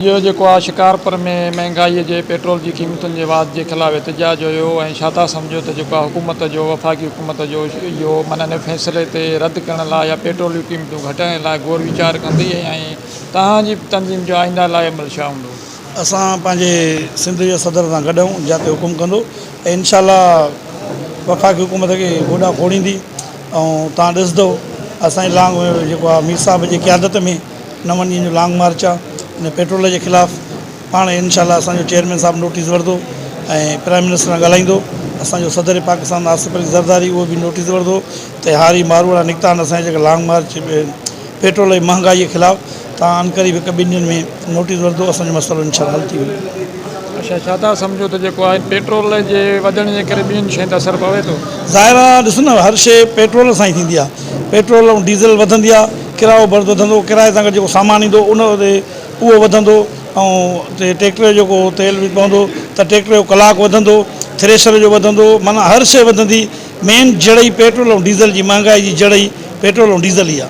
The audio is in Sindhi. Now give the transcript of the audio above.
اهو جيڪو آ شڪارپور ۾ مهنگائي جي پيٽرول جي قيمتن جي واڌ جي خلاف احتجاج هيو ۽ ڇا ٿا سمجهو ته جيڪو آ حڪومت جو وفاقي حڪومت جو اهو معنيٰ ان فيصلي تي رد ڪرڻ لاء يا پيٽرول جون قيمتون گهٽائڻ لاء غور ويچار ڪندي ۽ توهان جي تنظيم جو آئنده لاء عمل ڇا هوندو؟ اسان پنهنجي سنڌ جي صدر سان گڏ آهيون جاتي حڪم ڪندو ۽ انشاء الله وفاقي حڪومت کي گوڏا کوڙيندي ۽ توهان ڏسندو اسان جي لانگ جيڪو آ مير صاحب جي قيادت ۾ نون ڏينهن جو لانگ مارچ آ ان پيٽرول جي خلاف پاڻ انشاء الله اسان جو چيئرمين صاحب نوٽيس وٺندو ۽ پرائم منسٽر سان ڳالهائيندو اسان جو صدر پاڪستان آصف علي زرداري اهو به نوٽيس وٺندو ته هاري ماروئڙا نڪتا آهن اسان جا جيڪا لانگ مارچ پيٽرول جي مهنگائي جي خلاف تان عنقريب هڪ ٻن ڏينهن ۾ نوٽيس وٺندو اسان جو مسئلو انشاء الله حل ٿي ويندو. اڇا ڇا ٿا سمجهو ته جيڪو آهي پيٽرول جي وڌڻ جي ڪري ٻين شين تي اثر پوي ٿو؟ ظاهر آ ڏس نه هر شي پيٽرول سان ئي ٿيندي آ پيٽرول ۽ ڊيزل وڌندي آ ڪرايو برد وڌندو ڪرائي سان گڏ جيڪو سامان ايندو ان تي اهو وڌندو ۽ ٽيڪٽر جو جيڪو تيل به پوندو ته ٽيڪٽر جو ڪلاڪ وڌندو ٿريشر جو وڌندو معنيٰ هر شي وڌندي مين جڙ ئي پيٽرول ۽ ڊيزل جي مهنگائي جي جڙ ئي پيٽرول ۽ ڊيزل ئي آ.